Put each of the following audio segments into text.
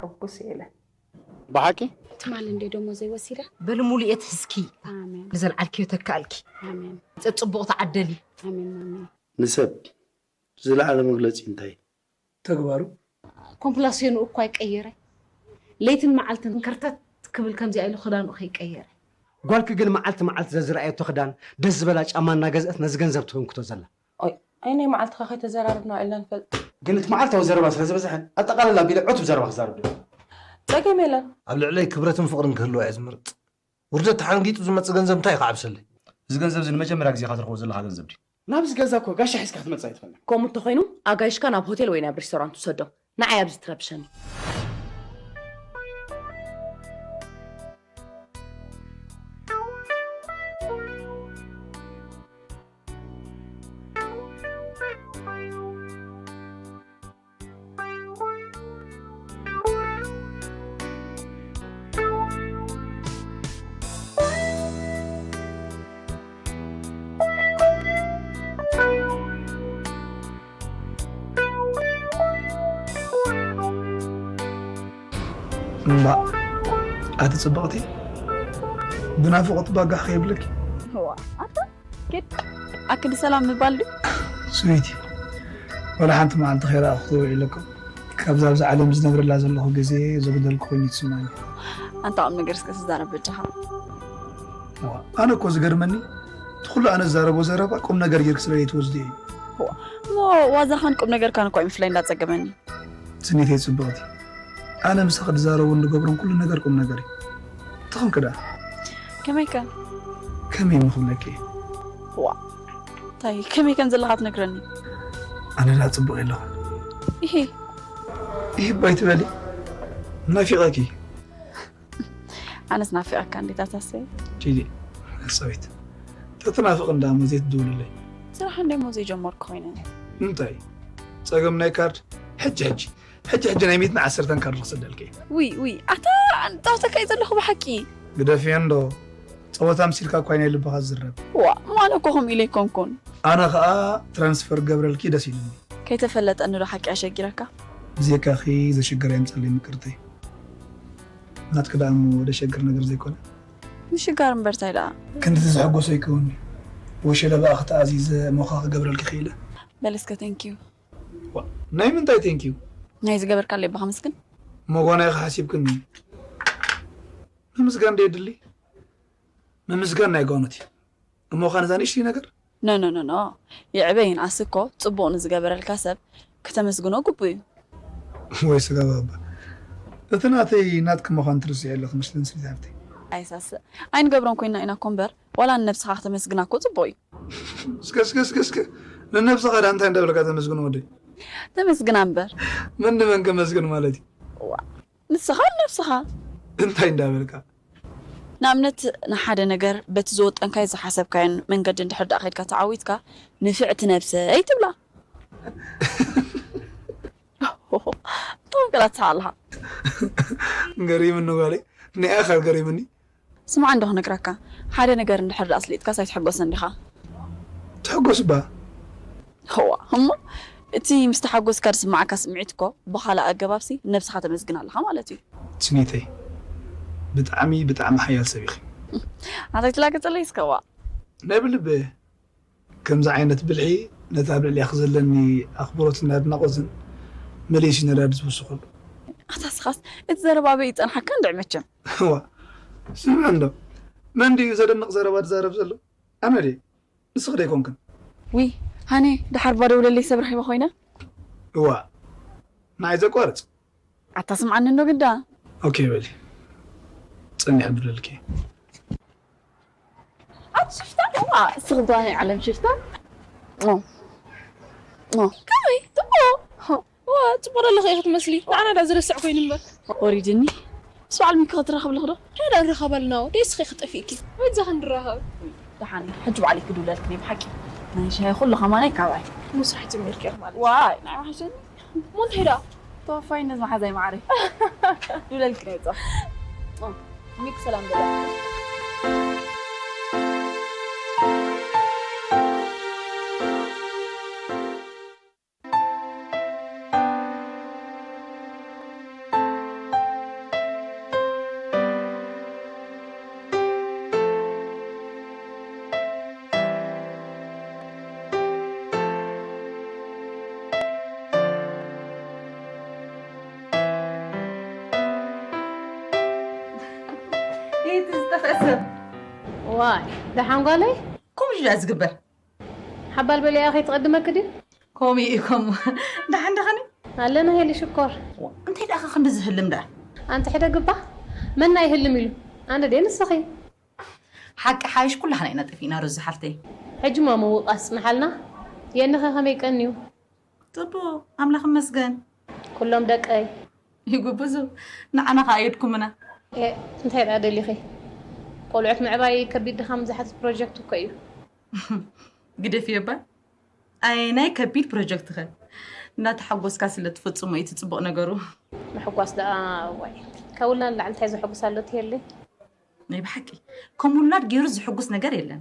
ሕጉስ እየ ኢለ። ብሓቂ ትማሊ እንዴ ደሞዘይ ወሲደ በሊ ሙሉኤት ህዝኪ ኣሜን ንዘልዓልክዮ ተካኣልኪ ኣሜን ፅቡቕ ተዓደሊ ኣሜን ማሚ ንሰብ ዝለዓለ መግለፂ እንታይ እዩ? ተግባሩ ኮምፕላሴኑ እኳ ይቀየረ ለይትን መዓልትን ከርተት ክብል ከምዚኣ ኢሉ ክዳኑ ከይቀየረ ጓልኪ ግን መዓልቲ መዓልቲ ዘዝረኣየቶ ክዳን ደስ ዝበላ ጫማ እናገዝአት ነዚ ገንዘብ ትህንክቶ ዘላ ኣይ ናይ መዓልትኻ ከይተዘራርብና ኢልና ንፈልጥ ግን እቲ መዓልታዊ ዘረባ ስለ ዝበዝሐ ኣጠቓልላ ኣቢለ ዕቱብ ዘረባ ክዛረብ ደልየ ጸገም የለን ኣብ ልዕለይ ክብረትን ፍቕርን ክህልዋ እየ ዝመርጽ። ውርደት ተሓንጊጡ ዝመጽእ ገንዘብ እንታይ እዩ ክዓብሰለይ? እዚ ገንዘብ እዚ ንመጀመርያ ግዜኻ ትረኽቦ ዘለኻ ገንዘብ ድዩ? ናብዚ ገዛ እኮ ጋሻ ሒዝካ ክትመጽእ ኣይትኽእልን። ከምኡ እንተኾይኑ ኣጋይሽካ ናብ ሆቴል ወይ ናብ ሬስቶራንት ውሰዶ። ንዓይ ኣብዚ ትረብሸኒ። እምባእ ኣቲ ጽብቕቲ ብናፍቖት ባጋሕ ከይብለኪ ዋ ኣታ ጌድ ኣክዲ ሰላም ምባል ድዩ ስዊቲ ወላ ሓንቲ መዓልቲ ከይረኣኹ ክውዒለኩም ካብዛ ኣብዚ ዓለም ዝነብረላ ዘለኹ ግዜ ዘጉደልኩ ኮይኑ ትስማኒ ኣንታ ቁም ነገር እስከ ትዛረብ በጃኻ ኣነ እኮ ዝገርመኒ እቲ ኩሉ ኣነ ዝዛረቦ ዘረባ ቁም ነገር ጌርክ ስለ ዘይትወስድዮ እዩ እሞ ዋዛኻን ቁም ነገርካን እኮ እዩ ምፍላይ እንዳጸገመኒ ስኒተይ ጽብቕቲ ኣነ ምሳኺ ዝዛረቦን ዝገብሮን ኩሉ ነገር ቁም ነገር እዩ ትኾንክ ደኣ ከመይ ከ ከመይ ምኽብለኪ ዋ እንታይ ከመይ ከም ዘለኻ ትነግረኒ ኣነ ደኣ ጽቡቕ የለኹ ይሄ ይህ ባይትበሊ ናፊቐኪ ኣነስ ናፊቐካ እንዴት ኣታሰይ ጂጂ መርሳዊት ተትናፍቕ እንዳ ሙዜ ትድውልለይ ስራሕ እንደ ሙዜ ጀመርኩ ኮይነ እንታይ ጸገም ናይ ካርድ ሕጂ ሕጂ ሕጂ ሕጂ ናይ ሚትን ዓሰርተን ካርድ ክሰደልከ ውይ ውይ ኣታ ጣውተካ እዩ ዘለኹ ብሓቂ ግደፍዮ እንዶ ጸወታ ምሲልካ እኳ ናይ ልብኻ ዝዝረብ ዋ ማነ እኮ ከምኡ ኢለ ኣይኮንኩን ኣነ ኸኣ ትራንስፈር ገብረልኪ ደስ ኢሉኒ ከይተፈለጠኒ ዶ ሓቂ ኣሸጊረካ ብዜካኺ ዘሽግር የምጸለይ ምቅርተይ ናትኪ ደኣ እሞ ወደ ሸግር ነገር ዘይኮነ ምሽጋር እምበር ታይ ደኣ ክንድቲ ዘሐጎሶ ይከውኒ ወሸለ ብኣኺ ተኣዚዘ ሞኻ ክገብረልኪ ክኢለ በል እስከ ቴንኪዩ ናይ ምንታይ ቴንኪዩ ናይ ዝገበርካለይ ብኸምስግን መጓና ኢኻ ሓሲብክኒ ምምስጋን ዶ የድሊ ምምስጋን ናይ ጓኖት እዩ እሞ ኸ ነዛ ንእሽተይ ነገር ኖ ኖ ኖ ኖ ይዕበ ይንኣስ እኮ ጽቡቕ ንዝገበረልካ ሰብ ከተመስግኖ ግቡእ እዩ ወይ ስጋ ባባ እቲ ናተይ ናትኪ ምዃን ትርስዒ ኣለኺ መስለን ስሪት ሃብተይ ኣይሳስእ ኣይንገብሮን ኮይና ኢና እኮ እምበር ዋላ ንነብስኻ ከተመስግና እኮ ጽቡቕ እዩ እስከ እስከ እስከ እስከ ንነብስኻ ዳ እንታይ እንዳበልካ ተመስግን ወደይ ተመስግና እምበር መን ንመን ከመስግን ማለት እዩ ንስኻ ንነብስኻ እንታይ እንዳበልካ ንኣብነት ንሓደ ነገር በቲ ዝወጠንካዮ ዝሓሰብካዮን መንገዲ እንድሕር ደኣ ከድካ ተዓዊትካ ንፍዕቲ ነብሰይ ትብላ ተወንቅላት ሰሓልኻ ገሪምኒ ጓለይ ናይ ኣኻል ገሪምኒ ስማዕ እንዶ ክነግረካ ሓደ ነገር እንድሕር ደኣ ኣስሊጥካስ ኣይትሕጎሰን ዲኻ ትሕጎስ እባ ህዋ እሞ እቲ ምስ ተሓጎስካ ዝስማዓካ ስምዒት እኮ ብኻልእ ኣገባብሲ ነብስኻ ተመስግን ኣለኻ ማለት እዩ ስኒተይ ብጣዕሚ ብጣዕሚ ሓያል ሰብ ኢኺ ኣታይ ትላገጸለይ እስከዋ ናይ ብልበ ከምዚ ዓይነት ብልሒ ነቲ ኣብ ልዕሊኻ ዘለኒ ኣኽብሮትን ኣድናቖትን መሊሱ ነዳዲ ዝውስኸሉ ኣታ ስኻስ እቲ ዘረባ ኣበይ ይጸንሓካ እንድዕ መቸም ዋ ስምዕ እንዶ መን ድዩ ዘደንቕ ዘረባ ዝዛረብ ዘሎ ኣነ ድየ ንስኺ ዶ ኣይኮንክን ውይ ሃኒ ድሓር ባዶ ውለለይ ሰብ ረኺበ ኮይነ እዋ ንዓይ ዘቋርጽ ኣታ ስምዓኒ እንዶ ግዳ ኦኬ በሊ ጸኒሕ ድለልኪ ኣቲ ሽፍታ እዋ እስኺ ጓል ናይ ዓለም ሽፍታ ከመይ ጽቡቕ ዋ ጽቡቕ ዘለኺ ኢኺ ትመስሊ ንዓና ዳ ዝርስዕ ኮይኑ እምበር ወሪድኒ ምስ በዓል ሚኪ ክትራኸብ ኣለኺ ዶ እንታይ ዳ ንራኸብ ኣለና ደይ እስኺ ክጠፊእኪ በጃ ክንራኸብ ደሓን ሕጂ ባዕለይ ክድውለልኪ ናይ ብሓቂ ናይ ሻሂ ኩሉ ከማናይ ካባይ ምስራሕ ጀሚርኪ ኢኺ ማለት ዋይ ናይ ማሕሸኒ ሞንቴዳ ተወፋይነት መሓዛይ ማዕረ ይብለልክ ነይሩ ሚክ ሰላም በላ ዝጠፍአ ሰብ። ዋይ፣ ደሓን ጓለይ? ከምኡ እዩ ዝግበር። ሓባል በሊኣ ከይትቐድመኪ ድዩ? ከምኡ እዩ፣ ከምኡ። ደሓን ደኸኒ? ኣለና ሄሊ ሽኮር። እንታይ ደኣ ክንዲ ዝህልም ደኣ? ኣንቲ ሕደግባ፣ መና ይህልም ኢሉ? ኣነ ድየ ንስኺ? ሓቂ ሓይሽ ኩላህና ኢና ጠፊእና ሮዚ ሓፍተይ። ሕጂ እሞ ምውቃስ ምሓልና። የንኸ ከመይ ቀንዩ? ጽቡቕ፣ ኣምላኽ ይመስገን። ኩሎም ደቀይ። ይጉብዙ፣ ንዓና ከኣ የድኩምና። ኤ፣ እንታይ ደኣ ደሊኺ? ቆልዑት ምዕባይ ከቢድ ድኻም ዝሓትት ፕሮጀክት እኮ እዩ። ግደፍዮ እባ። ኣየናይ ከቢድ ፕሮጀክት ኸ? እናተሓጎስካ ስለ ትፍጽሞ እዩ እቲ ጽቡቕ ነገሩ። ምሕጓስ ደኣ፣ ዋይ፣ ካብ ውላድ ንላዕሊ እንታይ ዘሐጉስ ኣሎ ትየለይ? ናይ ብሓቂ፣ ከም ውላድ ገይሩ ዝሕጉስ ነገር የለን።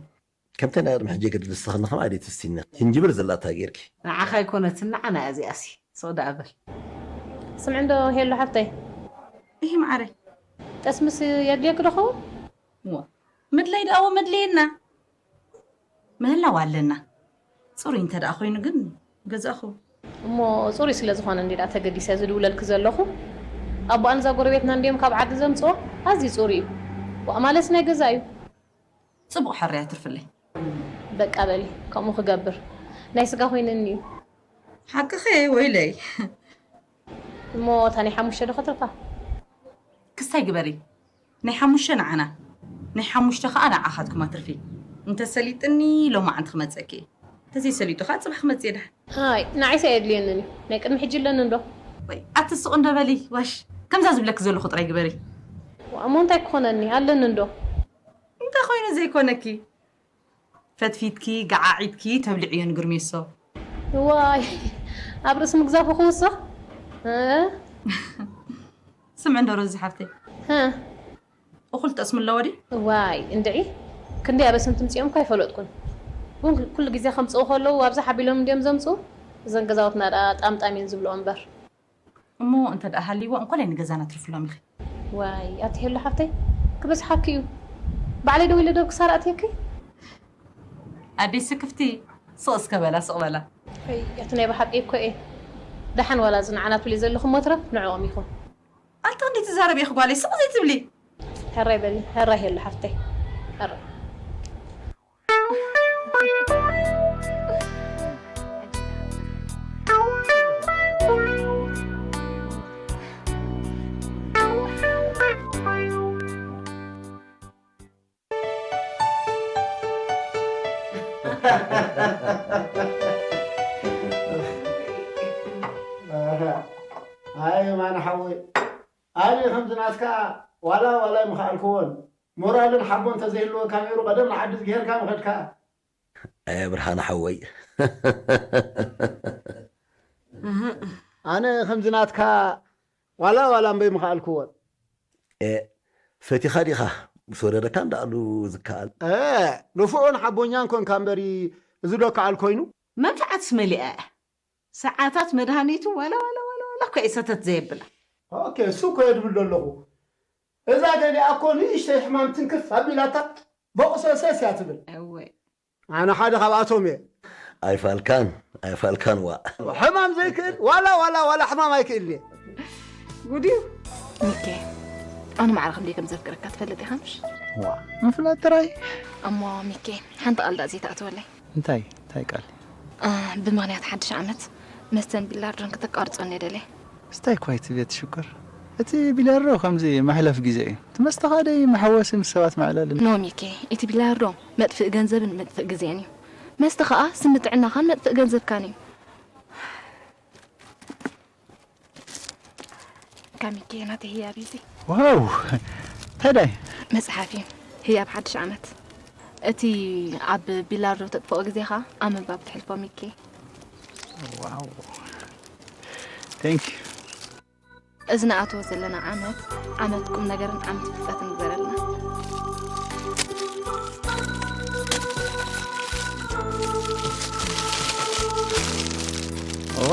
ከምተን ናይ ቅድሚ ሕጂ ገድሊ ንስኽን ንኸማይ ደይ ትስቲኒ። ጅንጅብል ዘላታ ጌርኪ። ንዓኻ ኣይኮነትን፣ ንዓና እያ እዚኣሲ። ስቕ ደኣ በል። ስምዒ እንዶ ሄሉ ሓፍተይ። እሂ መዓረይ። ጠስምስ የድልየኪ ዶ ኸውን? እዋ፣ ምድላይ ደኣ እዎ መድለየና። ምህላው ኣለና። ጽሩይ እንተ ደኣ ኮይኑ ግን ገዛእኹ። እሞ ጽሩይ ስለ ዝኾነ እንዲ ደኣ ተገዲሰ ዝድውለልኪ ዘለኹ። ኣቦኣን እዛ ጎረቤትና እንድዮም ካብ ዓዲ ዘምጽኦ። ኣዝዩ ጽሩይ እዩ። ዋእ ማለትስ ናይ ገዛ እዩ። ጽቡቕ ሕርያ ትርፍለይ። በቃ በሊ፣ ከምኡ ክገብር። ናይ ስጋ ኮይነኒ እዩ። ሓቅኺ ወይለይ። እሞ እታ ናይ ሓሙሽተ ዶ ከትርፋ? ክስታይ ግበሪ። ናይ ሓሙሽተ ንዓና፣ ናይ ሓሙሽተ ኸኣ ንዓኻትኩም ኣትርፊ። እንተ ሰሊጥኒ ሎማዓንቲ ክመጸኪ እየ። እንተዘይሰሊጡ ኸኣ ጽባሕ ክመጽእ እየ ደሓን። ኣይ፣ ንዓይስ ኣየድልየንን እዩ። ናይ ቅድሚ ሕጂ ኣለኒ እንዶ። ወይ፣ ኣቲ ስቕ እንዶ በሊ፣ ዋሽ። ከምዛ ዝብለኪ ዘለኹ ጥራይ ግበሪ። ዋእ፣ እሞ እንታይ ክኾነኒ? ኣለኒ እንዶ። እንታይ ኮይኑ ዘይኮነኪ? ፈትፊትኪ፣ ገዓዒትኪ፣ ተብልዕዮ ንግርሜሶ። ዋይ፣ ኣብ ርእሲ ምግዛፉ ክውስኽ? እ? ስምዒ እንዶ ሮዚ ሓፍተይ። እ? እኹል ጠስሚ ኣለዎ ድዩ? ዋይ፣ እንድዒ። ክንደይ ኣበስም ትምጽኦም እኳ ኣይፈለጥኩን። እውን ኩሉ ግዜ ከምጽኡ ከለዉ ኣብዛ ሓቢሎም እንድዮም ዘምጽኡ። እዘን ገዛውትና ደኣ ጣምጣም እየን ዝብልኦ እምበር። እሞ እንተ ደኣ ሃልይዎ እንኮላይ ንገዛና ትርፍሎም ኢኺ። ዋይ፣ ኣቲ ሄሉ ሓፍተይ፣ ክበዝሓኪ እዩ። ባዕለይ ደው ኢለ ዶ ክሳራ ኣትየኪ? ኣደይ ስክፍቲ፣ ስቕ እስከ በላ፣ ስቕ በላ። ኣይ፣ ኣቲ ናይ ብሓቂ እኮ እየ። ደሓን ዋላ እዚ ንዓና ትብሊ ዘለኹም መትረፍ ንዕኦም ኢኹም። ኣቲ ክንደይ ትዛረቢ ኢኺ ጓለይ፣ ስቕ ዘይትብሊ? ሕራይ በሊ፣ ሕራይ ሄሉ ሓፍተይ። ሕራይ። ኣይ ማን ሓወይ፣ ኣነ ከምዚ ናትካ ዋላ ዋላ ኣይምኸኣልክዎን። ሞራልን ሓቦን ተዘይህልወካ ነይሩ፣ ቀደም ንዓዲ ዝግሄርካ ምኸድካ። ኣየ ብርሃነ ሓወይ። ኣነ ከምዚ ናትካ ዋላ ዋላ እምበይ ምኸኣልክዎን። ኤ፣ ፈቲኻ ዲኻ? ምስ ወረደካ እንዳኣሉ ዝከኣል። እ፣ ንፉዕን ሓቦኛን ኮንካ እምበሪ፣ እዚ ዶ ከኣል ኮይኑ? መንፍዓትስ መሊኣ እያ። ሰዓታት መድሃኒቱ ዋላ ዋላ ዋላ ዋላ እኮ እየ ሰተት ዘየብላ። ኦኬ፣ እሱ እኮ እየ ድብል ዘለኹ። እዛ ገሊኣ እኮ ንእሽተይ ሕማም ትንክፍ ኣቢላታ በቑሰሰስ እያ ትብል። እወ። ኣነ ሓደ ካብኣቶም እየ። ኣይፋልካን፣ ኣይፋልካን ዋእ። ሕማም ዘይክእል፣ ዋላ፣ ዋላ፣ ዋላ ሕማም ኣይክእልን እየ። ጉድ እዩ። ሚኬ፣ ኣነ ማዕረ ክንደይ ከም ዘፍቅረካ ትፈልጥ ኢኻ ምሽ? ዋ፣ ምፍላጥ ጥራይ። እሞ ሚኬ፣ ሓንቲ ቃል ደኣ ዘይትኣትወለይ? እንታይ፣ እንታይ ቃል? እ፣ ብምኽንያት ሓድሽ ዓመት መስተን ቢላርዶን ክተቋርጾ እየ ደልየ። ስታይ ኳይት ቤት ሽኮር። እቲ ቢላርዶ ከምዚ መሕለፍ ግዜ እዩ። እቲ መስተ ኸኣ ደይ መሐወሲ ምስ ሰባት ምዕላልን። ኖ ሚኬ፣ እቲ ቢላርዶ መጥፍኢ ገንዘብን መጥፍኢ ግዜን እዩ። መስተ ኸኣ ስኒ ጥዕናኻን መጥፍኢ ገንዘብካን እዩ። ካሚኬ ናተይ ህያብ እዩ እዚ። ዋው! እንታይ ዳይ? መጽሓፍ እዩ። ህያብ ሓድሽ ዓመት። እቲ ኣብ ቢላርዶ ተጥፍኦ ግዜኻ ኣብ ምንባብ ተሕልፎ ሚኬ። ዋው! Thank you። እዚ ንኣትዎ ዘለና ዓመት፣ ዓመት ቁም ነገርን ዓመት ፍልጠትን ይግበረልና። ኦ፣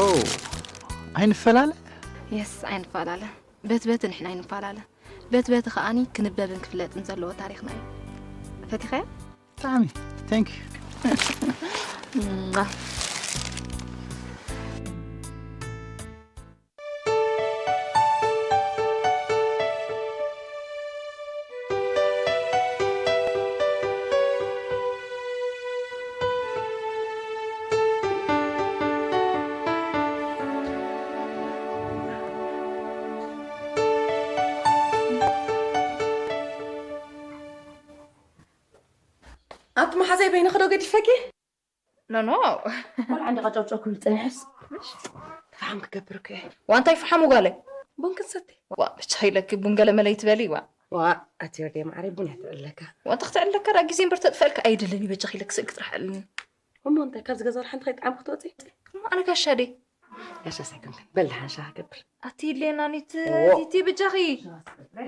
ኣይንፈላለ? የስ፣ ኣይንፈላለ። በቲ በቲ ንሕና ኣይንፈላለ። በቲ በቲ ከኣኒ ክንበብን ክፍለጥን ዘለዎ ታሪኽና እዩ። ፈቲኻዮ? ብጣዕሚ። Thank you። እማ። መሓዛይ በይንኺ ዶ ገዲፈኪ? ኖኖ። ቆልዓ እንደ ቃጫውጫው ክብል ፀኒሐስ። ተፋሓም ክገብር እኮ እየ። ዋንታይ ፈሓሙ ጓለይ? ቡን ክንሰቲ። ዋ ብቻ ኢለኪ ቡን ገለ መለይ ትበሊ ዋ። ዋ ኣቲ ወደይ ማዕረይ ቡን እያ ትዕለካ። ዋንታ ክትዕለካ ዳ ግዜ እምበር ተጥፈልካ ኣይደልን ይበጃኺ ኢለኪ ስእልኪ ጥራሕ ዕልኒ። እሞ እንታይ ካብዚ ገዛ ድሓን እንታይ ጣዕሚ ክትወፂ? እሞ ኣነ ጋሻ ደይ። ጋሻ ሳይኮንክን በል ድሓን ሻሂ ገብር። ኣቲ ሌና ኒት ቲቲ ብጃኺ።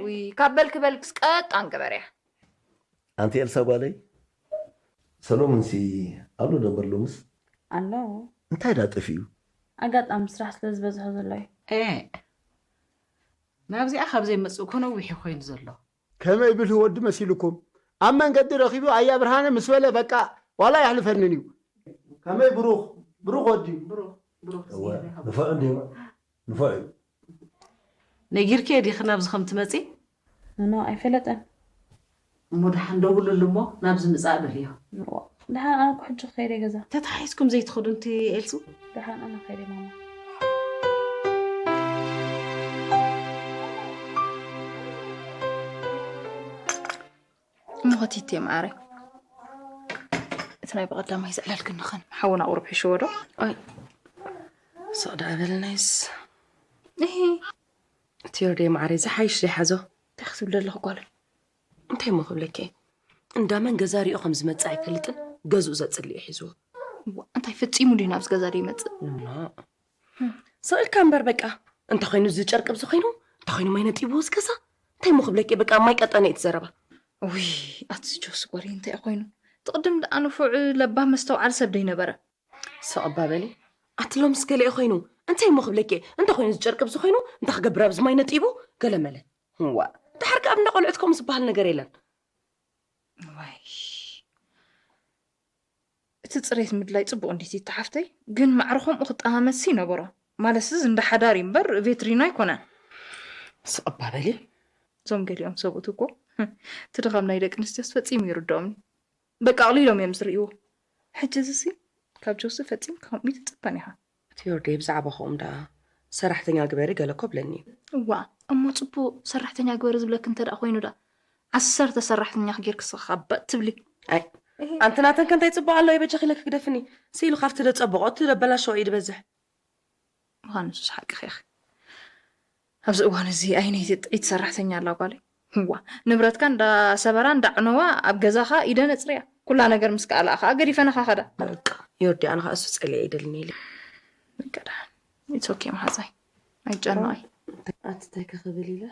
ውይ ካብ በልክ በልክስ ቀጥ ኣንገበርያ። ኣንቲ ኤልሳ ጓለይ ሰሎሙንሲ ኣሎ ዶ እምበር ሎምስ? ኣሎ። እንታይ ዳ ጠፊኡ? ኣጋጣሚ ስራሕ ስለ ዝበዝሖ ዘሎ እዩ። ኤ ናብዚኣ ካብ ዘይመጽእ እኮ ነዊሕ ኮይኑ ዘሎ። ከመይ ብልህ ወዲ መሲልኩም ኣብ መንገዲ ረኺቡ ኣያ ብርሃነ ምስ በለ በቃ ዋላ የሕልፈንን እዩ። ከመይ ብሩኽ ብሩኽ ወዲ ንፉዕ እንዲ ንፉዕ እዩ። ነጊርክዮ ዲኺ ናብዚ ከም ትመጺ? ኖኖ ኣይፈለጠን። እሞ ደሓን ደውልሉ እሞ ናብዚ ምጻእ በልዮ። ደሓን ኣነ እኮ ሕጂ ክኸይደ ገዛ። ተታሒዝኩም ዘይትኸዱ እንቲ ኤልሱ? ደሓን ኣነ ክኸይደ ማማ። እሞ ኸቲቴ ማዕረ እቲ ናይ ብቐዳማይ ዘዕለልክኒ ኸን ሓውን ኣቑርብ ሕሽዎ ዶ? ኣይ ስቕ ደኣ በልናይስ እሂ እቲ ወደይ ማዕረይ ዝሓይሽ ዘይሓዞ እንታይ ክትብል ዘለኹ ጓለይ? እንታይ እሞ ክብለኪ እየ? እንዳ መን ገዛ ሪኦ ከም ዝመጽእ ኣይፈልጥን። ገዝኡ ዘጽልኢ ሒዝዎ። እዋ፣ እንታይ ፈጺሙ ድዩ ናብዚ ገዛ ደይመጽእ? ኖ። ስቕ ኢልካ እምበር በቃ። እንተኾይኑ እዚ ጨርቂ ኣብዚ ኾይኑ፣ እንተኾይኑ ማይ ነጢብዎ እዚ ገዛ። እንታይ እሞ ክብለኪ እየ? በቃ ማይ ቀጠነ እዩ እቲ ዘረባ። ውይ ኣቲ ጆስ ጓለይ እንታይ ኮይኑ? ትቕድም ደኣ ንፉዕ ለባም መስተውዓሊ ሰብ ደይነበረ? ስቕ እባ በሊ። ኣቲ ሎምስ ገለ እዩ ኮይኑ። እንታይ እሞ ክብለኪ እየ? እንተኾይኑ እዚ ጨርቂ ኣብዚ ኾይኑ፣ እንታይ ክገብር ኣብዚ ማይ ነጢቡ? ገለ መለ። እዋ፣ ደሓር ከኣ ኣብ እንዳ ቆልዑት ከምኡ ዝበሃል ነገር የለን። ዋይ እቲ ፅሬት ምድላይ ፅቡቕ እንዴት ይተሓፍተይ ግን ማዕረ ከምኡ ክጠማመትሲ ይነበሮ ማለትስ እንዳ ሓዳር እዩ እምበር ቬትሪኖ ኣይኮነን ስቕ እባ በሊ እዞም ገሊኦም ሰብኡት እኮ እቲ ድኻም ናይ ደቂ ኣንስትዮስ ፈፂሙ ይርድኦምኒ በቃ ኣቕሊሎም እዮም ዝርእይዎ ሕጂ እዚሲ ካብ ጆሲ ፈፂምካ ከምኡ ኣይትፅበን ኢኻ እቲ ዮርደይ ብዛዕባ ከምኡ ደኣ ሰራሕተኛ ግበሪ ገለ እኮ ብለኒ እዩ እዋ እሞ ፅቡቕ ሰራሕተኛ ግበሪ ዝብለኪ እንተ ደኣ ኮይኑ ደኣ ዓሰርተ ሰራሕተኛኺ ጌርኪ ስኽኻ ባእ ትብሊ። ኣይ ኣንቲ ናተን ከ እንታይ ጽቡቕ ኣለዎ በጃኺ ኢለኪ ግደፍኒ። ስኢሉ ካብቲ ደጸብቖ እቲ ደበላሸዎ እዩ ድበዝሕ። ምዃኑ ንሱስ ሓቅኺ ኢኺ። ኣብዚ እዋን እዚ ኣይነይቲ ጥዕይቲ ሰራሕተኛ ኣላ ጓለይ። እዋ ንብረትካ እንዳ ሰበራ እንዳ ዕነዋ ኣብ ገዛኻ ኢደን ኣጽርያ። ኩላ ነገር ምስ ከኣላ ከኣ ገዲፈናኻ ከዳ። በቃ ዮርዲ ኣነ ከኣ እሱ ጸሊአ ይደልኒ ኢለ። በቃ ደሓን። It's okay መሓዛይ። ኣይጨነቒ። ኣቲ እንታይ ከ ክብል ኢለ።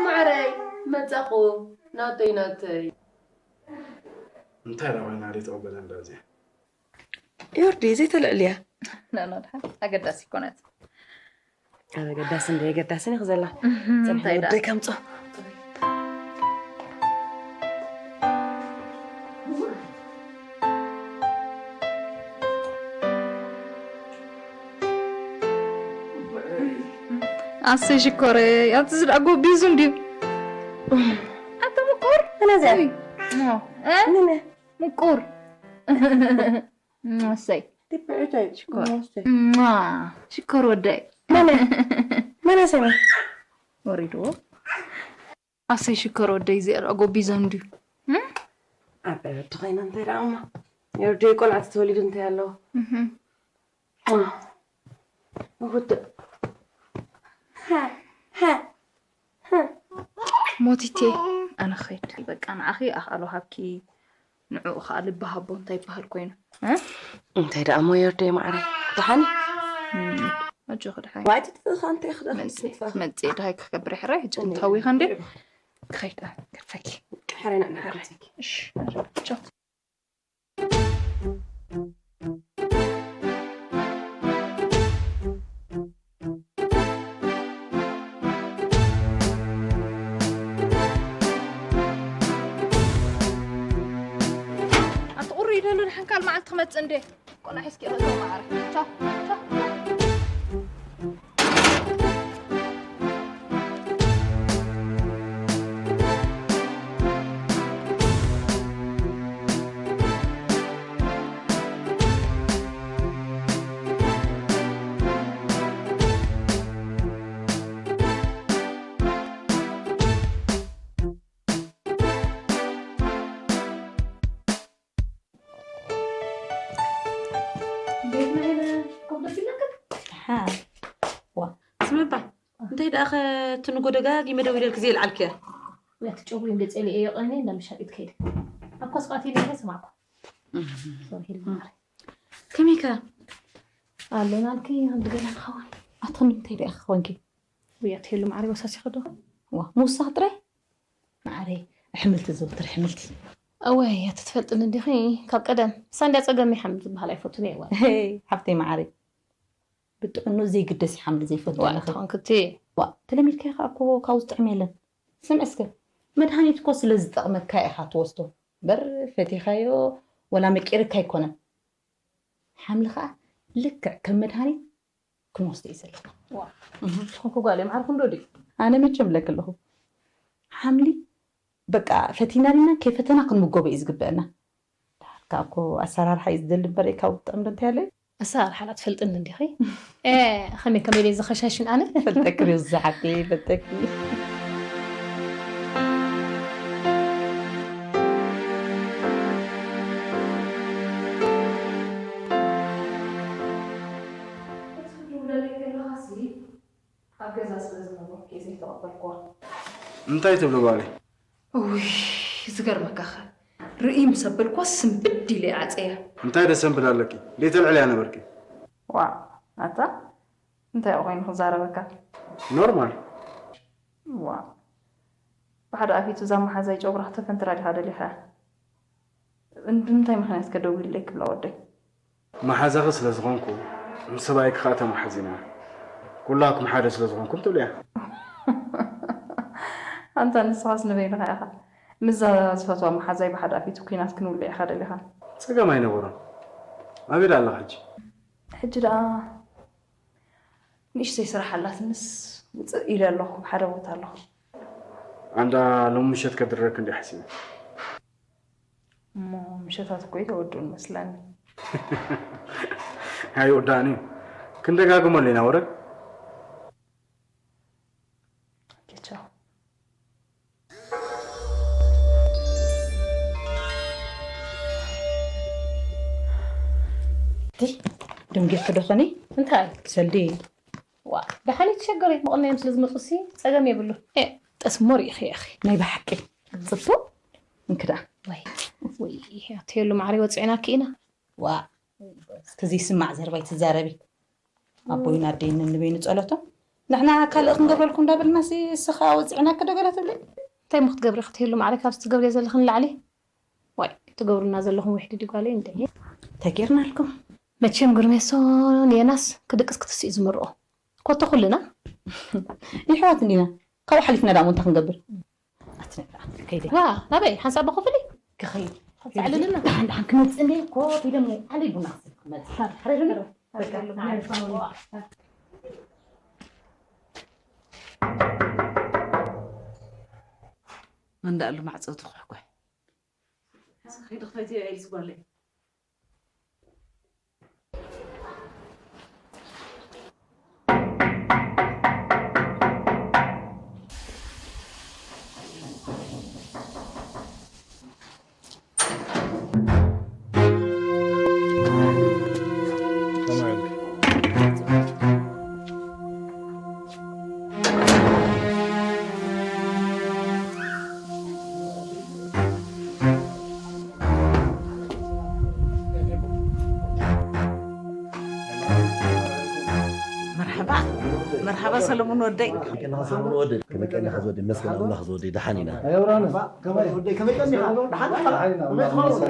ማዕረይ መጻኹ ናተይ ናተይ እንታይ ደኣ ኮይና ደይ ተቐበለን ደኣ እዚኣ? ዮርዲ ዘይተልዕልያ። ናና ድሓን ኣገዳሲ ይኮነት። ኣብ ኣገዳሲ እንደ ኣገዳስን ኢኹ ዘላ። ጽንሒ እንታይ ደኣ? ወደይ ከምጾ። ኣሰይ ሽኮረይ፣ ኣቲ ዝዳ ጎቢዙ እንድዩ። ኣቲ ምቁር። መን እያ እዚኣ? መን እያ? ምቁር። ኣሰይ። ሽኮር። ሽኮር ወደይ። መን እያ? መን እያ ሰመይ? ወሪድዎ። ኣሰይ ሽኮር ወደይ እዚኣ ደኣ ጎቢዞ እንድዩ። ዓባይ ወዲ ኮይና እንታይ ደኣ እሞ የወደይ ቆልዓ ተተወሊዱ እንታይ ኣለዎ ውድእ ሞቲቴ ኣነ ኸይድ በቃ ንዓኺ ኣኽኣሎ ሃብኪ ንዕኡ ኸኣ ልቢ ሃቦ እንታይ ይበሃል ኮይኑ እንታይ ደኣ እሞ የወደይ ማዕረ ደሓን ኣጆኺ ደሓን ዋይ ትጥፍእኻ እንታይ ክደኽስፋ መጽእ ደሃይ ክገብር ሕራይ ሕጂ ክንታዊኻ እንዴ ክኸይድ ገፈኪ ሕራይ ንዕና ገፈኪ ቻው ኣቲ ቁሪ ይደሉ ካልእ መዓልቲ ክመጽእ እንዴ? ቆልዓ ሒዝኪ እየ ከእትዎ ማዕረ። ቻው፣ ቻው። እንዴት ነህ? ኮፍ ደስ ይላል። ሓ፣ ዋ፣ ስምባ፣ እንታይ ደኣ ኸ እቲ ንጎ ደጋጊመ ደዊለልኪ ዘይልዓልክያ? ያቲ ጨጉሪ እንደ ጸሊኤ የቐኒ እንዳ መሻጢት ከይደ። ኣብ ኮስቃቲ ኢለ ሰማዕኩ። እህ። ሶሪ፣ ሂል ማሪ። ከመይ ከ? ኣሎናልኪ፣ ክንዲ ገለ ንኸውን። ኣቶ ንምንታይ ደኣ ክኾንኪ? ውይ፣ ኣቲ ሄሉ ማዕረይ ወሳሲኺ ዶ? ዋ፣ ምውሳኽ ጥራይ? ማዕረይ፣ ኣሕምልቲ ዘውትር፣ ኣሕምልቲ። እወ፣ ኣቲ ትፈልጥኒ እንዲኺ፣ ካብ ቀደም። ሳንድያ ጸገም ሓምሊ ዝበሃል ኣይፈቱን እየ፣ እወ። ሄይ፣ ሓፍተይ ማዕረይ። ብጥዕኑ ዘይግደስ ሓምሊ ዘይፈቱ ዋ፣ ኣለኺ። ትኾን ክቲ። ዋ፣ ተለሚድካዮ ከኣ እኮ ካብኡ ዝጥዕም የለን። ስምዒ እስከ፣ መድሃኒት እኮ ስለ ዝጠቕመካ ኢኻ ትወስዶ። እምበር ፈቲኻዮ ወላ መቂርካ ኣይኮነን። ሓምሊ ኸኣ ልክዕ ከም መድሃኒት ክንወስዶ እዩ ዘለና። ዋ፣ እህ። ንስኹም ከ ጓል እዮም ዓርኩም ዶ ድዩ? ኣነ መቸም እብለኪ ኣለኹ። ሓምሊ በቃ ፈቲና ዲና ከይፈተና ክንምገቦ እዩ ዝግበአና። ደሓር ከኣ እኮ ኣሰራርሓ እዩ ዝደሊ እምበር፣ ካብ ጥዕም ዶ እንታይ ኣለ? ኣሰራርሓ ላ ትፈልጥኒ እንዲኺ? ኤ፣ ኸመይ ከመይ ኢለ ዝኸሻሽን ኣነ? ፈልጠኪ ዶ ዝሓቂ፣ ፈልጠኪ። እቲ ክትድውለለይ ከለኻሲ ኣብ ገዛ ስለ ዝነበርኩ እየ ዘይተቐበልኩዋ። እንታይ ትብሊ ጓለይ? እውይ፣ ዝገርመካኸ፣ ርእይ ምስ ኣበልኳ ስንብድ ኢለ እየ ዓጸያ። እንታይ ደሰንብድ ኣለኪ? ደይተልዕልያ ነበርኪ። ዋእ፣ ኣታ እንታይ ኮይኑ ክዛረበካ? ኖርማል። ዋእ፣ ብሓደ ኣፊቱ እዛ መሓዛይ ጨጉራ ክተፈንትራ ዲኻ ደሊኻ? ብምንታይ ምኽንያት ከ ደዊልለይ ክብላ ወደይ? መሓዛኺ ስለ ዝኾንኩ፣ ምስ ሰብኣይኪ ከኣ ተመሓዚና። ኩላኩም ሓደ ስለ ዝኾንኩም ትብልያ። ኣንታ ንስኻስ ንበይንኻ ኢኻ። ምስዛ ዝፈትዋ መሓዛይ ብሓደ ኣፊቱ ኲናት ክንውልዕ ኢኻ ደሊኻ። ጸገም ኣይነበሮን። ኣበይ ደኣ ኣለኻ ሕጂ? ሕጂ ደኣ ንእሽተይ ስራሕ ኣላትንስ ውጽእ ኢለ ኣለኹ፣ ሓደ ቦታ ኣለኹ። ኣንዳ ሎሚ ምሸት ከድርረክ እንዲ ሓሲበ። እሞ ምሸታት እኮ ይተወድኡን መስለኒ። ኣይወዳእን እዩ። ክንደጋግመሉ ኢና ወረ። ኦኬ፣ ቻው። ቲ ደንጊርኪ ዶ ኾኒ? እንታይ? ሰልዲ። ዋ፣ ደሓን እዩ፣ ትሸገሪ። መቐነዮም ስለ ዝመጹሲ ጸገም የብሉ። ኤ፣ ጠስሞ ርኢኺ ኢኺ። ናይ ብሓቂ። ጽቡቕ። እንክዳ። ወይ፣ ወይ፣ ኣትየሉ ማዕሪ ወጽዕናኪ ኢና። ዋ፣ እቲ ዘይስማዕ ዘረባ ኣይትዛረቢ። ኣቦይን ኣደይን ንንበይኑ ጸሎቶም። ንሕና ካልእ ክንገብረልኩም እንዳበልናሲ፣ እስኻ ወጽዕናኪ ዶ ገለ ትብሊ? እንታይ እሞ ክትገብሪ ክትህሉ ማዕረ ካብዚ ትገብርዮ ዘለኽን ንላዕሊ? ዋይ፣ ትገብሩና ዘለኹም ውሕዲ ድዩ ጓለይ እንደ? ተጌርናልኩም። መቸም ግርሜሶን የናስ ክድቅስ ክትስኢ ዝምርኦ። ኮቶ ኩልና? ይሕዋት እንዲና። ካብኡ ሓሊፍና ደኣ እሞ እንታይ ክንገብር? ኣትነብራ፣ ከይደ። ዋ፣ ናበይ? ሓንሳብ ብኽፍሊ? ክኸይድ። ክጸዕልልና? ደሓን፣ ደሓን ክመጽእ እንደ ኮፍ ኢለ እሞ ዓሊ ቡና ክሰቲ ክመጽእ። ሓረድና? በቃ፣ እንዳ ኣሉ ማዕጾ ትኹሕኩሕ። ከይዲ ክፈትዮ ኤልሲ ጓለይ። መርሓባ፣ መርሓባ ሰለሙን ወደይ። ከመይ ቀኒኻ ሰለሙን ወደይ? ከመይ ቀኒኻ ዝወደይ? መስገን ኣምላኽ ዝወደይ፣ ደሓን ኢና። ኣይ፣ ኣብርሃም፣ ከመይ ወደይ? ከመይ ቀኒኻ? ደሓን ኢኻ?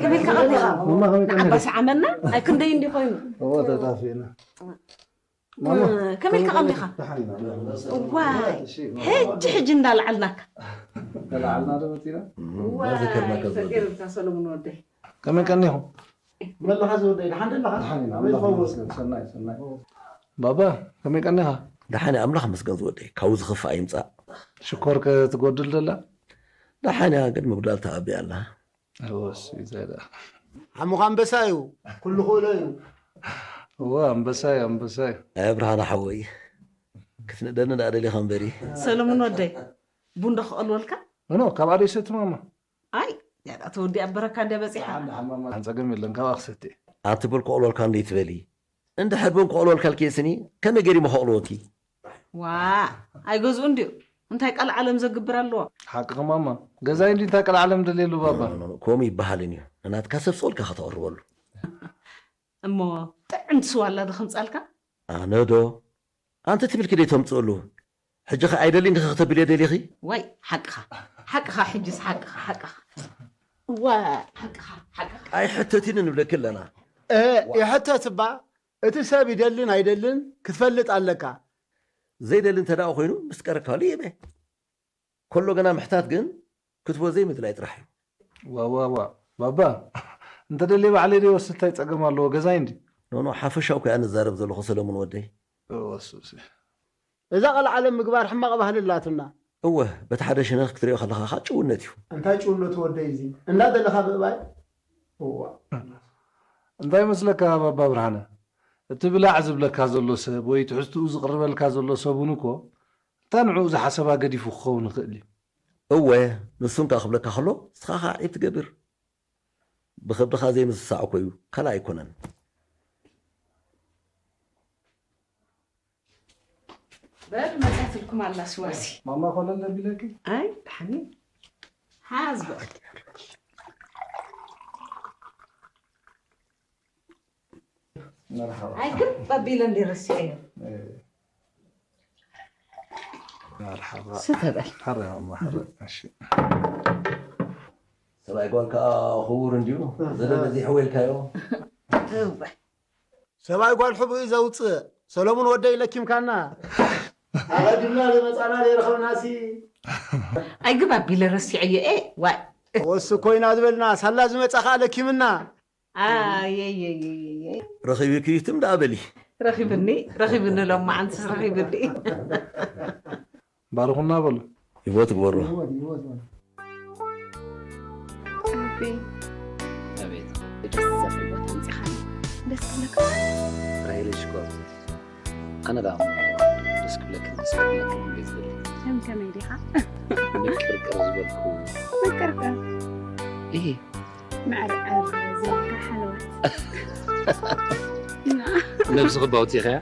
ከመይ ኢልካ ቀኒኻ? መማ፣ ከመይ ቀኒኻ? ዓባስ ዓመና፣ ኣይ፣ ክንደይ እንዲ ኮይኑ? እዎ፣ ተጣፊእና። ማማ፣ ከመይ ኢልካ ቀኒኻ? ደሓን ኢና። እዋይ፣ እሺ። ሕጂ፣ ሕጂ እንዳለዓልናካ። እንዳለዓልና ዶ መፂና? እም፣ ዋይ፣ እናዘከርናካ ዝወደይ። ተገርምካ ሰለሙን ወደይ። ከመይ ቀኒኹም? መለኻ ዝወደይ፣ ደሓን ደለኻ? ደሓን ኢና፣ ኣበይ ኣምላኽ ዝኸውን? ይመስገን። ሰናይ፣ ሰናይ። ባባ፣ ከመይ ቀኒኻ? ደሓን እየ፣ ኣምላኽ ይመስገን ዝወደይ። ካብኡ ዝኸፍእ ኣይምጻእ። ሽኮር ከ ትጎድል ደላ? ደሓን እያ፣ ግን ምጉዳል ተዓብያ ኣላ። እወ፣ እሱ እዩ ዘዳ። ዓሙኻ ኣንበሳ እዩ፣ ኩሉ ክእሎ እዩ። እወ፣ ኣንበሳ እዩ፣ ኣንበሳ እዩ። ኣይ፣ ብርሃነ ሓወይ፣ ክትንእደኒ ደኣ ደሊኻ እምበሪ። ሰለሙን ወደይ፣ ቡን ዶ ክቐልወልካ? እኖ፣ ካብ ኣደይ ሰቲ ማማ። ኣይ፣ ያዳ ተወዲ ኣበረካ እንደ በጺሓ። ሓን፣ ሓን ማማ፣ ሓን ጸገም የለን፣ ካብኣ ክሰቲ። ኣቲ ቡን ክቐልወልካ እንደ ይትበሊ። እንድሕር ቡን ክቐልወልካ ልክየስኒ፣ ከመይ ገይሪ መኸቕልወኪ? ዋ፣ ኣይገዝኡ እንድዩ። እንታይ ቃል ዓለም ዘግብር ኣለዎ? ሓቅኺ ማማ። ገዛይ እንዲ እንታይ ቃል ዓለም ደልየሉ ባባ? ኖ፣ ኖ፣ ኖ፣ ከምኡ ይበሃልን እዩ። ንናትካ ሰብ ስቕ ኢልካ ከተቕርበሉ። እሞ ጥዕምቲ ስዋ ኣላ ዶ ከምጻልካ? ኣነ ዶ? ኣንቲ ትብልኪ ደይ ተምጽእሉ? ሕጂ ኸ ኣይደልን ዲኺ ከተብልዮ ደሊኺ? ዋይ፣ ሓቅኻ። ሓቅኻ፣ ሕጅስ ሓቅኻ፣ ሓቅኻ። እዋ፣ ሓቅኻ፣ ሓቅኻ። ኣይሕተቲኒ ንብለኪ ኣለና። እ፣ ይሕተት እባ። እቲ ሰብ ይደልን ኣይደልን ክትፈልጥ ኣለካ። ዘይደሊ እንተ ደኣ ኮይኑ፣ ምስ ቀረካሉ ይህበ። ከሎ ገና ምሕታት ግን ክትቦ ዘይምድላይ ጥራሕ እዩ። ዋ፣ ዋ፣ ዋ። ባባ፣ እንተ ደልየ ባዕለይ ደይ ወስድ እንታይ ጸገም ኣለዎ? ገዛይ እንዲ። ኖ፣ ኖ፣ ሓፈሻዊ እኮ እያ ንዛረብ ዘለኹ ሰለሙን ወደይ። እወ፣ እሱ፣ እሱ። እዛ ቃል ዓለም ምግባር ሕማቕ ባህሊ ኣላትና። እወ፣ በቲ ሓደ ሸነኽ ክትሪኦ ከለኻ ኸኣ ጭውነት እዩ። እንታይ ጭውነቱ ወደይ እዚ? እንዳ ዘለኻ ምእባይ? እዋ። እንታይ መስለካ ባባ ብርሃነ? እቲ ብላዕ ዝብለካ ዘሎ ሰብ ወይ ትሕዝትኡ ዝቕርበልካ ዘሎ ሰብ እውን እኮ፣ እታ ንዕኡ ዝሓሰባ ገዲፉ ክኸውን ይኽእል እዩ። እወ፣ ንሱ እንካ ክብለካ ከሎ፣ ንስኻ ኸኣ ዒብ ትገብር። ብኸብድኻ ዘይምስሳዕ እኮ እዩ፣ ካልእ ኣይኮነን። በል፣ መጻትልኩም ኣላ ስዋሲ። ማማ ኮለል ኣቢለኪ? ኣይ፣ ደሓን እዩ። ሓዝ በል። መርሓባ። ኣይ፣ ግብ ኣቢለ እንደ ረሲዐዮ። እ። መርሓባ። ስተ በል። ሓረ ማማ፣ ሓረ። እሺ። ሰብኣይ ጓል ከኣ ክቡር እንድዩ። ዘደ በዚሕዎ ኢልካዮ። እወ። ሰብኣይ ጓል ሕቡእ እዩ ዘውጽእ። ሰሎሙን ወደይ ለኪምካና። ኣቐዲምና ዝመጻና ዘይረኸብናሲ። ኣይ ግብ ኣቢለ ረሲዐዮ። ኤ፣ ዋይ። ወሱ ኮይና ዝበልና፣ ሳላ ዝመጻ ከኣ ለኪምና። ኣየየየየየ። ረኺብኪ ትም ደኣ በሊ። ረኺብኒ፣ ረኺብኒ፣ ሎማዓንትስ ረኺብኒ። ባርኹና በሉ። ይቦ ትግበሩ። ኣቤ። ኣቤት። ደስ ዘብል ቦታ ኣምጺኻኒ። ደስ ክብለካ። ራሄል ሽኮር። ኣነ ደኣ ደስ ክብለክን ደስ ክብለክን እንዴ ዝብል። ከም ከመይ ዲኻ? ምቅርቅር ዝበልኩ። ምቅርቅር? እሂ። ምዕርዕር ዝበልካ ሓለዋት። ነብስኺ ባውቲኺ እያ?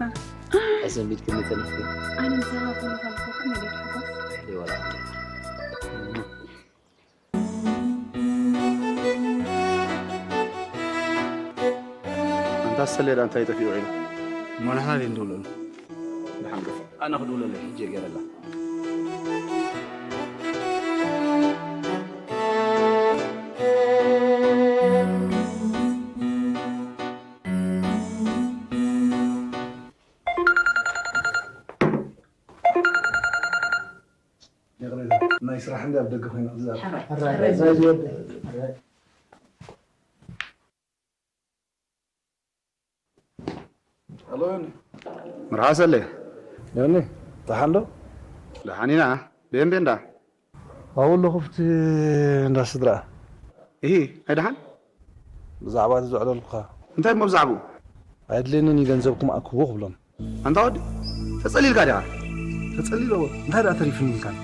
ኣሰንቢድክኒ ተነፍኪ። ኣነ ምሳኻ ኮነ ከለኹ ከመይ ዲኻ ሓጎስ? ልዕሊ ወላ። ኣንታ ሰሌዳ እንታይ ጠፊኡ ውዒሉ? እሞ ንሕና ድዩ ንድውለሉ? ደሓን ግፋ። ኣነ ክድውለሉ ሕጂ እየ ገይረላ። ይቕሬታ፣ ናይ ስራሕ እንዲ ኣብ ደገ ኮይና ክትዛረብ። ሕራይ፣ ሕራይ፣ ሕራይ፣ ሕራይ። ዝወደ፣ ሕራይ። ሄሎ፣ ዮኒ። መርሓባ ሰሌ። ዮኒ፣ ደሓን ዶ? ደሓን ኢና። ቤን ቤንዳ? ኣብኡ ኣለኹ፣ ኣብቲ እንዳ ስድራ። እሂ፣ ኣይ ደሓን? ብዛዕባ እቲ ዘዕለልኩኻ። እንታይ እሞ ብዛዕባኡ? ኣየድልየንን እዩ፣ ገንዘብኩም ኣክብዎ ክብሎም። ኣንታ ወዲ፣ ተጸሊልካ ዲኻ? ተጸሊለ እወ፣ እንታይ ደኣ ተሪፉኒ ኢልካኒ?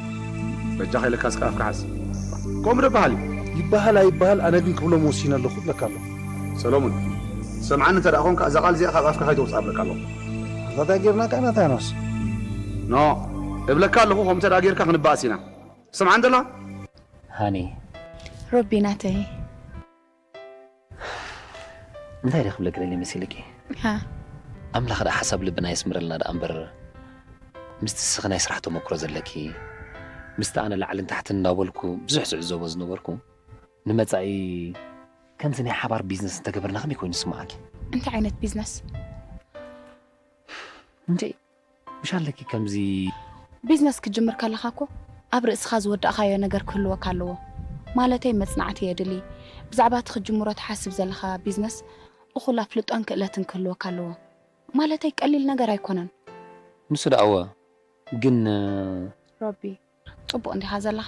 በጃኻ ኢለካ እስከ ኣፍካ ሓዝ። ከምኡ ዶ በሃል እዩ? ይበሃል ኣይበሃል፣ ኣነ ግን ክብሎም ወሲነ ኣለኹ እብለካ ኣለኹ። ሰሎሙን፣ ትሰምዓኒ እንተ ደኣ ኾንካ፣ እዛ ቃል እዚኣ ካብ ኣፍካ ከይተውጽኣ እብለካ ኣለኹ። እንታይ ጌርና ከኣ ናታኖስ? ኖ፣ እብለካ ኣለኹ፣ ከምኡ እንተ ደኣ ጌርካ ክንበኣስ ኢና። ትሰምዓኒ ዘለኻ? ሃኒ። ሮቢ ናተይ። እንታይ ደኣ ክብለኪ ደልየ መሲልኪ? ሃ። ኣምላኽ ደኣ ሓሳብ ልብና የስምረልና ደኣ እምበር፣ ምስቲ እስኺ ናይ ስራሕ ተመክሮ ዘለኪ፣ ምስቲ ኣነ ላዕልን ታሕትን እናበልኩ ብዙሕ ዝዕዘቦ ዝነበርኩ፣ ንመጻኢ ከምዚ ናይ ሓባር ቢዝነስ እንተገበርና ከመይ ኮይኑ ይስምዓኪ? እንታይ ዓይነት ቢዝነስ? እንዴ፣ ምሽ ኣለኪ ከምዚ ቢዝነስ ክትጅምር ከለኻ እኮ ኣብ ርእስኻ ዝወዳእካዮ ነገር ክህልወካ ኣለዎ። ማለተይ መጽናዕቲ የድሊ። ብዛዕባ እቲ ክትጅምሮ ትሓስብ ዘለኻ ቢዝነስ እኹል ኣፍልጦን ክእለትን ክህልወካ ኣለዎ። ማለተይ ቀሊል ነገር ኣይኮነን። ንሱ ደኣ እወ፣ ግን፣ እ፣ ሮቢ፣ ጽቡቕ እንዲኻ ዘለኻ።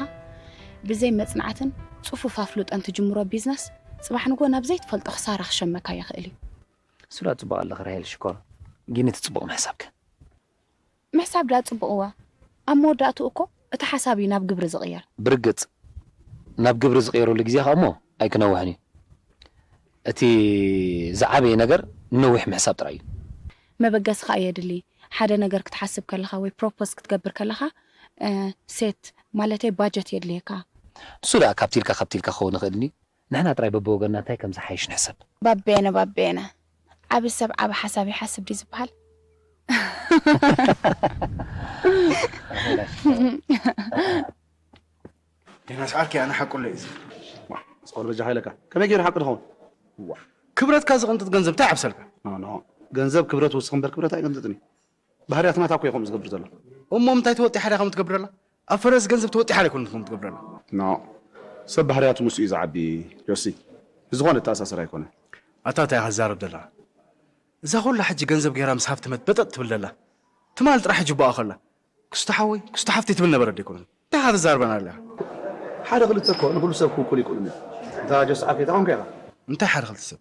ብዘይ መጽናዕትን ጽፉፍ ኣፍልጦን ትጅምሮ ቢዝነስ፣ ጽባሕ ንግሆ ናብ ዘይትፈልጦ ክሳራ ክሸመካ ይኽእል እዩ። ንሱ ደኣ ጽቡቕ ኣለኺ ራሄል ሽኮር። ግን እቲ ጽቡቕ ምሕሳብከ? ምሕሳብ ደኣ ጽቡቕ እወ። ኣብ መወዳእትኡ እኮ እቲ ሓሳብ እዩ ናብ ግብሪ ዝቕየር። ብርግጽ፣ ናብ ግብሪ ዝቕየረሉ ግዜ ኸኣ እሞ ኣይክነውሕን እዩ። እቲ ዝዓበየ ነገር ንነዊሕ ምሕሳብ ጥራይ እዩ። መበገሲ ኸኣ የድሊ። ሓደ ነገር ክትሓስብ ከለኻ ወይ ፕሮፖዝ ክትገብር ከለኻ፣ እ፣ ሴት፣ ማለተይ ባጀት የድልየካ። ንሱ ደኣ ካብቲ ኢልካ ካብቲ ኢልካ ክኸውን ይኽእል እንድዩ። ንሕና ጥራይ በብወገንና እንታይ ከም ዝሓይሽ ንሕሰብ። ባቤነ፣ ባቤነ። ዓቢ ሰብ ዓቢ ሓሳብ ይሓስብ ድዩ ዝበሃል? ዮናስ ዓርከይ፣ ኣነ ሓቁ ኣለይ እዚ። ዋ፣ ኣስቆል በጃኻ ኢለካ። ከመይ ገይሩ ሓቂ ድኸውን? ዋ፣ ክብረትካ ዝቕንጥጥ ገንዘብ እንታይ ዓብሰልካ? ኖ፣ ኖ። ገንዘብ ክብረት ውስኽ እምበር ክብረት ኣይቅንጥጥን እዩ። ባህርያት ናታ እኮ እዩ ከምኡ ዝገብር ዘሎ። እሞ ምንታይ ተወጢሓ ድያ ከምኡ ትገብረላ? ኣብ ፈረስ ገንዘብ ተወጢሓ ድያ ከምኡ ትገብረላ? ኖ። ሰብ ባህርያቱ ምስኡ እዩ ዝዓቢ፣ ጆሲ። ብዝኾነ እተኣሳሰር ኣይኮነን። ኣታ እንታይ ኢኻ ትዛረብ ዘለኻ? እዛ ኩላ ሕጂ ገንዘብ ገይራ ምስ ሃብተመት በጠጥ ትብል ዘላ፣ ትማል ጥራሕ ሕጂ ቦኣ ከላ፣ ክስቶ ሓወይ፣ ክስቶ ሓፍተይ ትብል ነበረት ዶ ኣይኮነትን? እንታይ ኢኻ ትዛረበና ኣለኻ? ሓደ ክልተ እኮ ንኹሉ ሰብ ክውክል ኣይክእሉን እዮም። እንታ ጆስ ዓርከይ ተኾንካ ኢኻ። እንታይ ሓደ ክልተ ሰብ?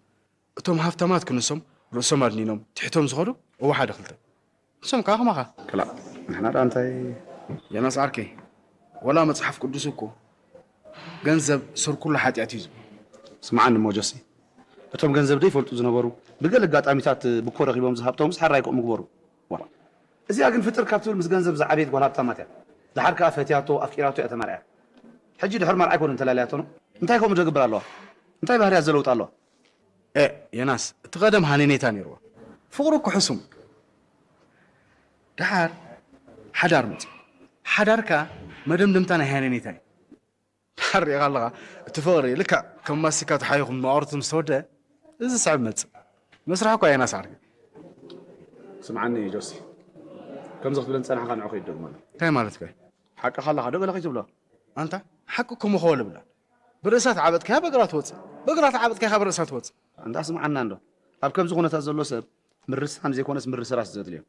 እቶም ሃብታማት ክንሶም ርእሶም ኣድኒኖም ትሕቶም ዝኸዱ፣ እወ ሓደ ክልተ። ንሶም ከኣ ከማኻ። ክላእ፣ ንሕና ደኣ እንታይ? ዮናስ ዓርከይ፣ ወላ መጽሓፍ ቅዱስ እኮ ገንዘብ ሱር ኩሉ ሓጢኣት እዩ ዝብል። ስምዓኒ እሞ ጆሲ፣ እቶም ገንዘብ ዘይፈልጡ ዝነበሩ፣ ብገለ ኣጋጣሚታት ብኮ ረኺቦም ዝሃብተሙስ ሓራይ ከምኡ ምግበሩ። ዋ። እዚኣ ግን ፍጥር ካብ ትብል ምስ ገንዘብ ዝዓበየት ጓል ሃብታማት እያ። ደሓር ከኣ ፈትያቶ፣ ኣፍቂራቶ እያ ተማርዕያ። ሕጂ ድሕሪ መርዓ ኣይኮነን ተላልያቶ ነው? እንታይ ከምኡ ዘግብር ኣለዋ? እንታይ ባህርያት ዘለውጥ ኣለዋ? ኤ፣ ዮናስ፣ እቲ ቀደም ሃነኔታ ነይርዋ። ፍቕሪ እኮ ሕሱም። ደሓር ሓዳር መጽዩ። ሓዳር ከኣ መደምደምታ ናይ ሃነኔታ እዩ። ደሓር ርኢኻ ኣለኻ፣ እቲ ፍቕሪ ልክዕ ከም ማስቲካ ተሓይኹ መቓርቱ ምስ ተወደአ፣ እዚ ዝስዕብ መጽእ። መስርሕ እኳ ዮናስ ዓርከይ። ስምዓኒ ጆሲ፣ ከምዚ ክትብለኒ ጸናሕካ ንዑ ከይትደግመሉ። እንታይ ማለትካ እዩ? ሓቅኻ ኣለኻ ዶ ገለ ከይትብሎ? ኣንታ፣ ሓቂ እኮ መኸወል ብላ። ብርእሳ ተዓበጥካያ በእግራ ትወጽእ፣ በእግራ ተዓበጥካያ ካብ ርእሳ ትወጽእ። ኣንታ ስምዓና እንዶ፣ ኣብ ከምዚ ኩነታት ዘሎ ሰብ ምርሳን ዘይኮነስ ምርስራስ ዘድልዮ።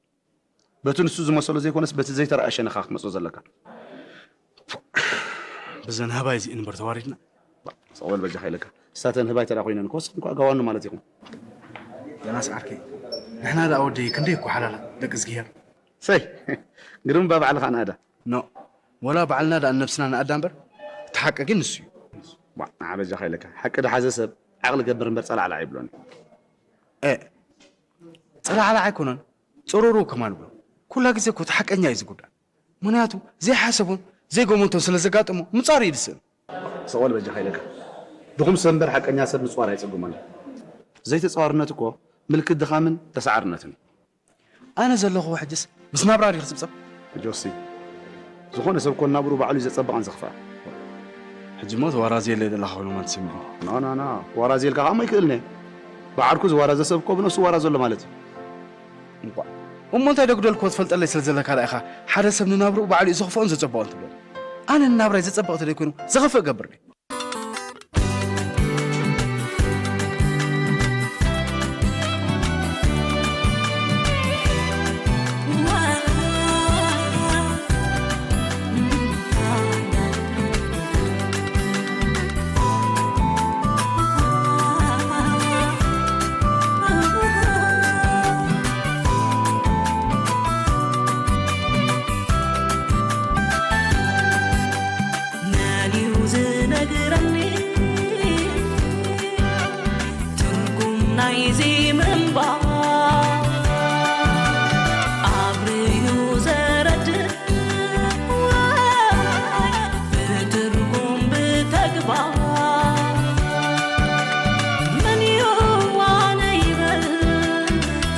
በቲ ንሱ ዝመሰሎ ዘይኮነስ በቲ ዘይተረኣ ሸነኻ ክትመጾ ዘለካ። ብዘን ህባይ እዚእን እምበር ተዋሪድና። ሰቕ በል በጃኻ ኢለካ። ንሳተን ህባይ ተደኣ ኮይነን እኮ ንስኹም ከኣ ጋዋኑ ማለት ኢኹም። ዮናስ ዓርከይ፣ ንሕና ደኣ ወደይ ክንደይ እኮ ሓላላት ደቂ እዝግሄር። ሰይ፣ ግርም እባ ባዕልኻ ንኣዳ። ኖ፣ ወላ ባዕልና ደኣ ንነብስና ንኣዳ እምበር፣ እቲ ሓቂ ግን ንሱ እዩ። ዋ፣ ንዓ በጃኻ ኢለካ። ሓቂ ድሓዘ ሰብ ዓቕሊ ገብር እምበር ጸላዕላዕ ኣይብሎን። ኤ፣ ጸላዕላዕ ኣይኮነን፣ ጽሩሩ ከማን እኮ። ኩላ ግዜ እኮ እቲ ሓቀኛ እዩ ዝጉዳእ። ምኽንያቱ ዘይሓሰቦን ዘይገመቶን ስለ ዘጋጥሞ ምጻሩ እዩ ዝስእን። ሰቕ በል በጃኻ ኢለካ። ድኹም ሰብ እምበር ሓቀኛ ሰብ ምጽዋር ኣይጸግሞን። ዘይተጻዋርነት እኮ ምልክት ድኻምን ተሳዓርነትን እዩ። ኣነ ዘለኹዎ ሕጅስ ምስ ናብራ ድዩ ክጽብጸብ? ጆሲ፣ ዝኾነ ሰብ እኮ ናብርኡ ባዕሉ እዩ ዘጸብቐን ዘኽፍኣ። ሕጂ እሞ ተዋራዝየለይ ዘለኻ ኮይኑ እማ ትስምዕኒ። ና፣ ና፣ ና፣ ተዋራዝየልካ ከኣ እሞ ኣይክእልን እየ። ብዓርኩ ዝዋራዘ ሰብ እኮ ብነፍሱ ይዋራዝ ዘሎ ማለት እዩ። እንቋዕ። እሞ እንታይ ደጉደልክዎ ትፈልጠለይ ስለ ዘለካ ደኣ ኢኻ ሓደ ሰብ ንናብርኡ ባዕሉ እዩ ዘኽፍኦን ዘጸብቖን ትብለኒ? ኣነ ንናብራይ ዘጸብቕ ተደይኮይኑ ዘኽፍእ እገብር ድየ? መን እዩ ዝነግረኒ ትርጉም ናይዚ ምንባር? ኣብርዩ ዘረድእ ወይ ብትርጉም ብተግባር? መን እዩ ኣነ ይበል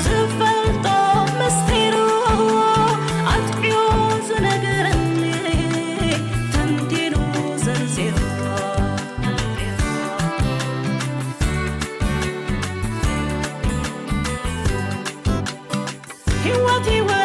ዝፈልጦ ምስጢሩ ኣጥዕዮ ዝነግረኒ ተንቲኑ ዘርዚሩ። ህይወት ህይወት